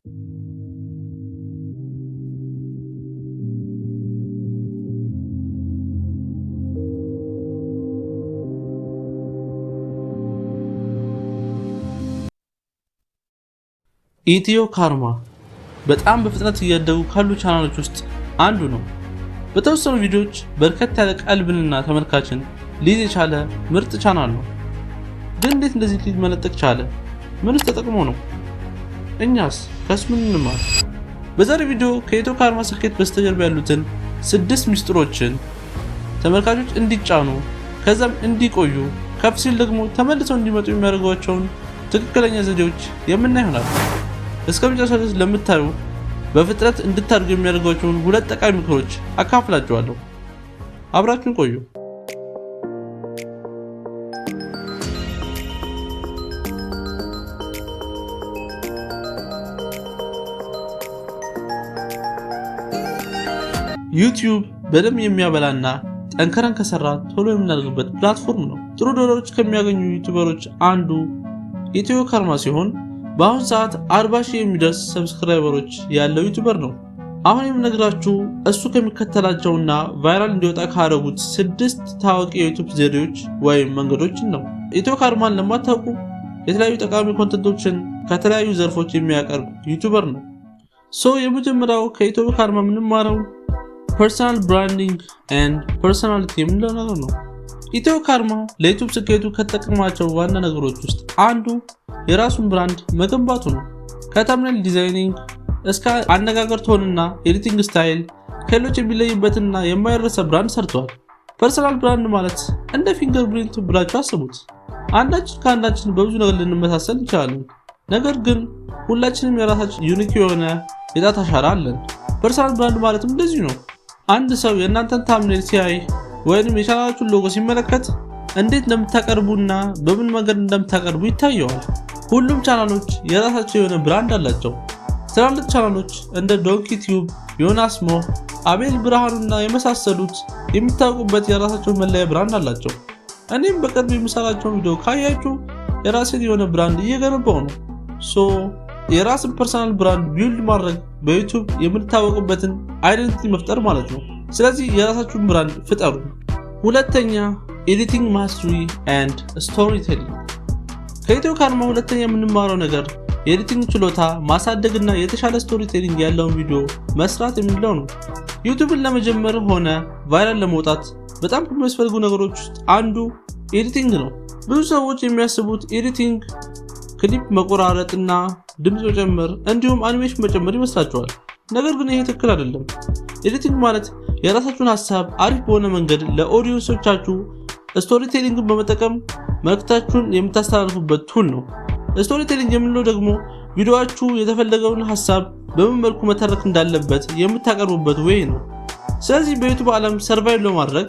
ኢትዮ ካርማ በጣም በፍጥነት እያደጉ ካሉ ቻናሎች ውስጥ አንዱ ነው። በተወሰኑ ቪዲዮዎች በርከት ያለ ቀልብንና ተመልካችን ሊይዝ የቻለ ምርጥ ቻናል ነው። ግን እንዴት እንደዚህ ሊመነጠቅ ቻለ? ምንስ ተጠቅሞ ነው? እኛስ ከሱ ምን እንማር? በዛሬው ቪዲዮ ከኢትዮ ካርማ ስኬት በስተጀርባ ያሉትን ስድስት ሚስጥሮችን፣ ተመልካቾች እንዲጫኑ ከዛም እንዲቆዩ፣ ከፍ ሲል ደግሞ ተመልሰው እንዲመጡ የሚያደርጓቸውን ትክክለኛ ዘዴዎች የምናይ ይሆናል። እስከ መጨረሻ ድረስ ለምታዩ በፍጥነት እንድታድጉ የሚያደርጓቸውን ሁለት ጠቃሚ ምክሮች አካፍላችኋለሁ። አብራችሁን ቆዩ። ዩቲዩብ በደንብ የሚያበላና ጠንከረን ከሰራ ቶሎ የምናደርግበት platform ነው። ጥሩ ዶላሮች ከሚያገኙ ዩቲዩበሮች አንዱ ኢትዮ ካርማ ሲሆን በአሁን ሰዓት 40 ሺህ የሚደርስ subscriber ኦች ያለው ዩቲዩበር ነው። አሁን የምነግራችሁ እሱ ከሚከተላቸውና viral እንዲወጣ ካደረጉት ስድስት ታዋቂ የዩቲዩብ ዘዴዎች ወይም መንገዶችን ነው። ኢትዮ ካርማን ለማታውቁ የተለያዩ ጠቃሚ content ኦችን ከተለያዩ ዘርፎች የሚያቀርብ ዩቲዩበር ነው። So የመጀመሪያው ከኢትዮ ካርማ የምንማረው personal branding and personality የምንለው ነገር ነው። ኢትዮ ካርማ ለዩቲዩብ ስኬቱ ከተጠቀማቸው ዋና ነገሮች ውስጥ አንዱ የራሱን brand መገንባቱ ነው። ከ thumbnail designing እስከ አነጋገር tone ና editing style ከሌሎች የሚለይበትና የማይረሳ brand ሰርቷል። Personal brand ማለት እንደ fingerprint ብላችሁ አስቡት። አንዳችን ከአንዳችን በብዙ ነገር ልንመሳሰል እንችላለን። ነገር ግን ሁላችንም የራሳችን unique የሆነ የጣት አሻራ አለን። Personal brand ማለትም እንደዚሁ ነው። አንድ ሰው የእናንተን thumbnail ሲያይ ወይንም የቻናላችሁን ሎጎ ሲመለከት እንዴት እንደምታቀርቡና በምን መንገድ እንደምታቀርቡ ይታየዋል። ሁሉም ቻናሎች የራሳቸው የሆነ brand አላቸው። ትላልቅ ቻናሎች እንደ ዶንኪ ቲዩብ፣ ዮናስ ሞ፣ አቤል ብርሃኑና የመሳሰሉት የሚታወቁበት የራሳቸው መለያ brand አላቸው። እኔም በቅርብ የምሰራቸውን ቪዲዮ ካያችሁ የራሴን የሆነ brand እየገነባው ነው። So የራስን personal brand build ማድረግ በዩቲዩብ የምትታወቁበትን identity መፍጠር ማለት ነው። ስለዚህ የራሳችሁን brand ፍጠሩ። ሁለተኛ፣ editing mastery and storytelling። ከኢትዮ ካርማ ሁለተኛ የምንማረው ነገር የ editing ችሎታ ማሳደግና የተሻለ storytelling ያለውን ቪዲዮ መስራት የምንለው ነው። ዩቲዩብን ለመጀመር ሆነ viral ለመውጣት በጣም ከሚያስፈልጉ ነገሮች ውስጥ አንዱ editing ነው። ብዙ ሰዎች የሚያስቡት editing clip መቆራረጥና ድምፅ መጨመር እንዲሁም አኒሜሽን መጨመር ይመስላቸዋል። ነገር ግን ይሄ ትክክል አይደለም። Editing ማለት የራሳችሁን ሀሳብ አሪፍ በሆነ መንገድ ለ audience ኦቻችሁ storytelling ን በመጠቀም መልእክታችሁን የምታስተላልፉበት tool ነው። Storytelling የምንለው ደግሞ ቪዲዮአችሁ የተፈለገውን ሀሳብ በምን መልኩ መተረክ እንዳለበት የምታቀርቡበት way ነው። ስለዚህ በዩቲዩብ ዓለም survive ለማድረግ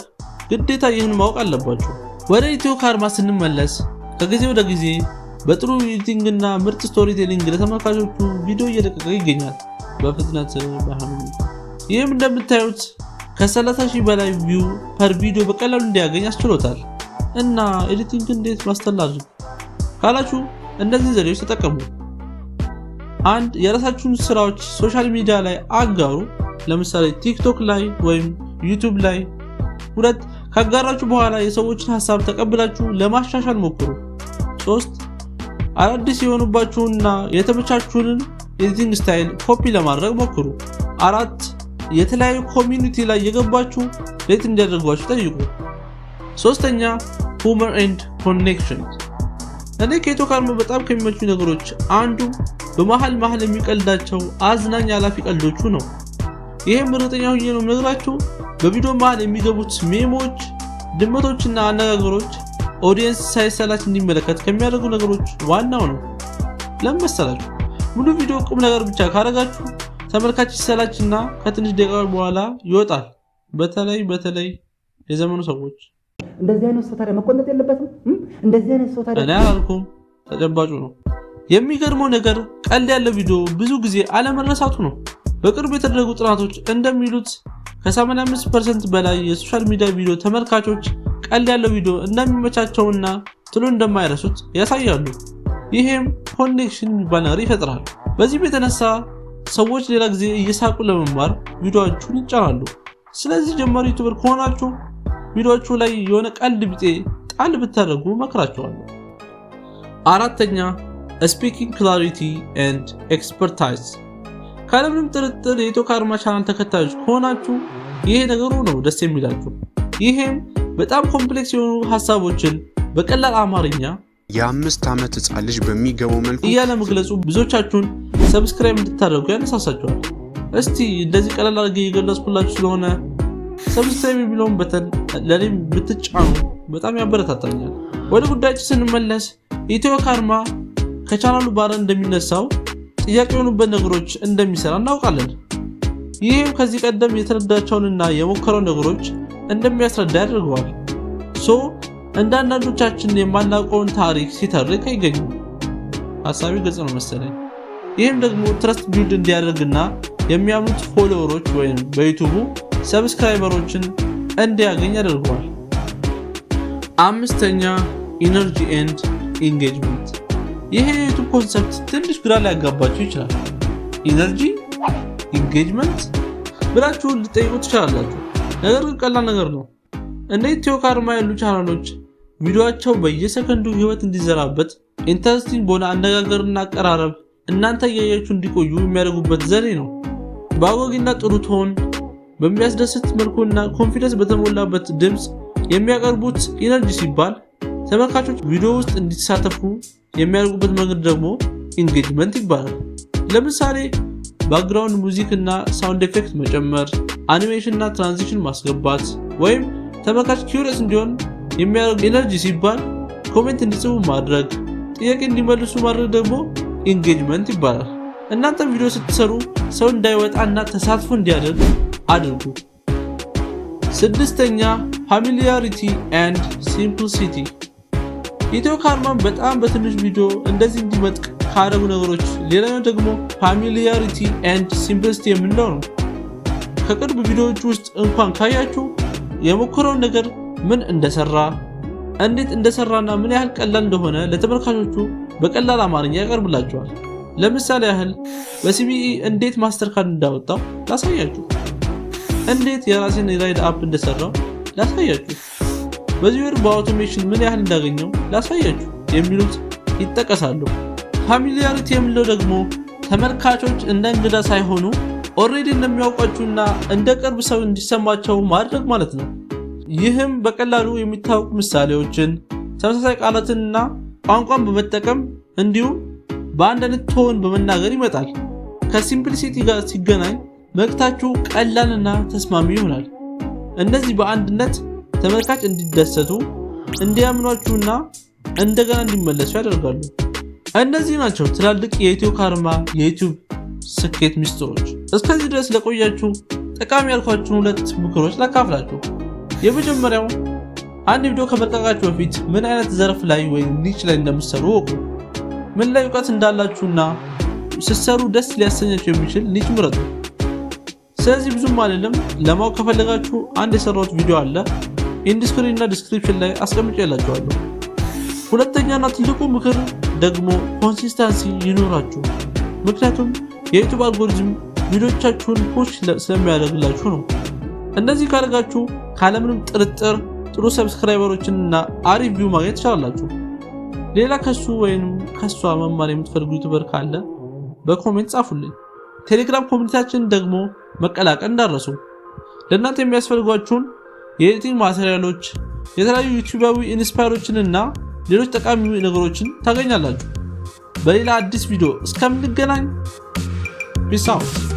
ግዴታ ይህን ማወቅ አለባችሁ። ወደ ኢትዮ ካርማ ስንመለስ ከጊዜ ወደ ጊዜ በጥሩ editing እና ምርጥ storytelling ለተመልካቾቹ ቪዲዮ እየለቀቀ ይገኛል። በፍጥነት ባይሆንም ይህም እንደምታዩት ከ30 ሺህ በላይ view per ቪዲዮ በቀላሉ እንዲያገኝ አስችሎታል። እና editing እንዴት master ላድርግ ካላችሁ እነዚህ ዘዴዎች ተጠቀሙ። አንድ፣ የራሳችሁን ስራዎች social media ላይ አጋሩ። ለምሳሌ ቲክቶክ ላይ ወይም ዩቲዩብ ላይ። ሁለት፣ ካጋራችሁ በኋላ የሰዎችን ሀሳብ ተቀብላችሁ ለማሻሻል ሞክሩ። ሶስት፣ አዳዲስ የሆኑባችሁና የተመቻችሁንን editing style copy ለማድረግ ሞክሩ። አራት፣ የተለያዩ community ላይ የገባችሁ rate እንዲያደርጓችሁ ጠይቁ። ሶስተኛ፣ humor and connection። እኔ ከኢትዮ ካርማ በጣም ከሚመቹ ነገሮች አንዱ በመሀል መሀል የሚቀልዳቸው አዝናኝ አላፊ ቀልዶቹ ነው። ይህም እርግጠኛ ሆኜ ነው የምነግራችሁ፣ በቪዲዮ መሀል የሚገቡት meme ኦች፣ ድመቶችና አነጋገሮች audience ሳይሰላች እንዲመለከት ከሚያደርጉ ነገሮች ዋናው ነው። ለምን መሰላችሁ? ሙሉ ቪዲዮ ቁም ነገር ብቻ ካረጋችሁ ተመልካች ይሰላችና ከትንሽ ደቂቃ በኋላ ይወጣል። በተለይ በተለይ የዘመኑ ሰዎች። እንደዚህ አይነት ሰው ታዲያ መቆንጠጥ የለበትም? እንደዚህ አይነት ሰው ታዲያ እኔ አላልኩም፣ ተጨባጩ ነው። የሚገርመው ነገር ቀልድ ያለው ቪዲዮ ብዙ ጊዜ አለመረሳቱ ነው። በቅርቡ የተደረጉ ጥናቶች እንደሚሉት ከ85% በላይ የ social media ቪዲዮ ተመልካቾች ቀልድ ያለው ቪዲዮ እንደሚመቻቸውና ቶሎ እንደማይረሱት ያሳያሉ። ይሄም connection የሚባል ነገር ይፈጥራል። በዚህም የተነሳ ሰዎች ሌላ ጊዜ እየሳቁ ለመማር ቪዲዮአችሁን ይጫናሉ። ስለዚህ ጀማሪ YouTuber ከሆናችሁ ቪዲዮአችሁ ላይ የሆነ ቀልድ ቢጤ ጣል ብታደርጉ እመክራችኋለሁ። አራተኛ፣ speaking clarity and expertise። ካለምንም ጥርጥር የኢትዮ ካርማ ቻናል ተከታዮች ከሆናችሁ ይሄ ነገሩ ነው ደስ የሚላችሁ። ይሄም በጣም complex የሆኑ ሀሳቦችን በቀላል አማርኛ የ5 ዓመት ህፃን ልጅ በሚገባው መልኩ እያለ መግለጹ ብዙዎቻችሁን subscribe እንድታደርጉ ያነሳሳችኋል። እስቲ እንደዚህ ቀላል አድርጌ እየገለጽኩላችሁ ስለሆነ subscribe የሚለውን button ለእኔም ብትጫኑ በጣም ያበረታታኛል። ወደ ጉዳያችን ስንመለስ ኢትዮ ካርማ ከቻናሉ banner እንደሚነሳው ጥያቄ የሆኑበት ነገሮች እንደሚሰራ እናውቃለን። ይህም ከዚህ ቀደም የተረዳቸውንና የሞከረው ነገሮች እንደሚያስረዳ ያደርገዋል። So እንደ አንዳንዶቻችን የማናውቀውን ታሪክ ሲተርክ አይገኙም። ሀሳቢ ግልጽ ነው መሰለኝ። ይህም ደግሞ trust build እንዲያደርግና የሚያምኑት follower ኦች ወይም በዩቱቡ subscriber ኦችን እንዲያገኝ ያደርገዋል። አምስተኛ፣ energy and engagement። ይህ የዩቱብ concept ትንሽ ግራ ሊያጋባችሁ ይችላል። Energy፣ engagement ብላችሁ ልትጠይቁ ትችላላችሁ። ነገር ግን ቀላል ነገር ነው። እንደ ኢትዮ ካርማ ያሉ ቻናሎች ቪዲዮአቸው በየሰከንዱ ህይወት እንዲዘራበት interesting በሆነ አነጋገርና አቀራረብ እናንተ እያያችሁ እንዲቆዩ የሚያደርጉበት ዘዴ ነው። በአጓጊና ጥሩ tone፣ በሚያስደስት መልኩና confidence በተሞላበት ድምፅ የሚያቀርቡት energy ሲባል፣ ተመልካቾች ቪዲዮ ውስጥ እንዲሳተፉ የሚያደርጉበት መንገድ ደግሞ engagement ይባላል። ለምሳሌ background music እና sound effect መጨመር፣ አኒሜሽን እና transition ማስገባት ወይም ተመልካች curious እንዲሆን የሚያደርግ energy ሲባል፣ comment እንዲጽፉ ማድረግ፣ ጥያቄ እንዲመልሱ ማድረግ ደግሞ engagement ይባላል። እናንተም ቪዲዮ ስትሰሩ ሰው እንዳይወጣና ተሳትፎ እንዲያደርግ አድርጉ። ስድስተኛ፣ familiarity and simplicity። ኢትዮ ካርማን በጣም በትንሽ ቪዲዮ እንደዚህ እንዲመጥቅ ካደረጉ ነገሮች ሌላኛው ደግሞ familiarity and simplicity የምንለው ነው። ከቅርብ ቪዲዮዎች ውስጥ እንኳን ካያችሁ የሞከረውን ነገር ምን እንደሰራ፣ እንዴት እንደሰራና ምን ያህል ቀላል እንደሆነ ለተመልካቾቹ በቀላል አማርኛ ያቀርብላቸዋል። ለምሳሌ ያህል በ CBE እንዴት ማስተርካርድ እንዳወጣው ላሳያችሁ። እንዴት የራሴን የ ride app እንደሰራው ላሳያችሁ። በዚህ ወር በ automation ምን ያህል እንዳገኘው ላሳያችሁ የሚሉት ይጠቀሳሉ። Familiarity የምንለው ደግሞ ተመልካቾች እንደ እንግዳ ሳይሆኑ already እንደሚያውቋችሁና እንደ ቅርብ ሰው እንዲሰማቸው ማድረግ ማለት ነው። ይህም በቀላሉ የሚታወቁ ምሳሌዎችን፣ ተመሳሳይ ቃላትንና ቋንቋን በመጠቀም እንዲሁም በአንድ አይነት tone በመናገር ይመጣል። ከ simplicity ጋር ሲገናኝ መልእክታችሁ ቀላልና ተስማሚ ይሆናል። እነዚህ በአንድነት ተመልካች እንዲደሰቱ፣ እንዲያምኗችሁና እንደገና እንዲመለሱ ያደርጋሉ። እነዚህ ናቸው ትላልቅ የኢትዮ ካርማ የዩቲዩብ ስኬት ሚስጥሮች። እስከዚህ ድረስ ለቆያችሁ ጠቃሚ ያልኳችሁን ሁለት ምክሮች ላካፍላችሁ። የመጀመሪያው፣ አንድ ቪዲዮ ከመልቀቃችሁ በፊት ምን አይነት ዘርፍ ላይ ወይም niche ላይ እንደምትሰሩ እወቁ። ምን ላይ እውቀት እንዳላችሁና ስትሰሩ ደስ ሊያሰኛችሁ የሚችል niche ምረጡ። ስለዚህ ብዙም አልልም። ለማወቅ ከፈለጋችሁ አንድ የሰራሁት ቪዲዮ አለ፣ end screen እና description ላይ አስቀምጬላችኋለሁ። ሁለተኛና ትልቁ ምክር ደግሞ consistency ይኑራችሁ። ምክንያቱም የዩቱብ አልጎሪዝም ቪዲዮቻችሁን push ስለሚያደርግላችሁ ነው። እንደዚህ ካደረጋችሁ ካለምንም ጥርጥር ጥሩ subscriber ኦችን እና አሪፍ view ማግኘት ትችላላችሁ። ሌላ ከሱ ወይም ከሷ መማር የምትፈልጉ YouTuber ካለ በ comment ጻፉልኝ። ቴሌግራም community ያችንን ደግሞ መቀላቀል እንዳትረሱ። ለእናንተ የሚያስፈልጓችሁን የ editing material ኦች፣ የተለያዩ ዩቲዩባዊ inspire ኦችን እና ሌሎች ጠቃሚ ነገሮችን ታገኛላችሁ። በሌላ አዲስ ቪዲዮ እስከምንገናኝ peace out።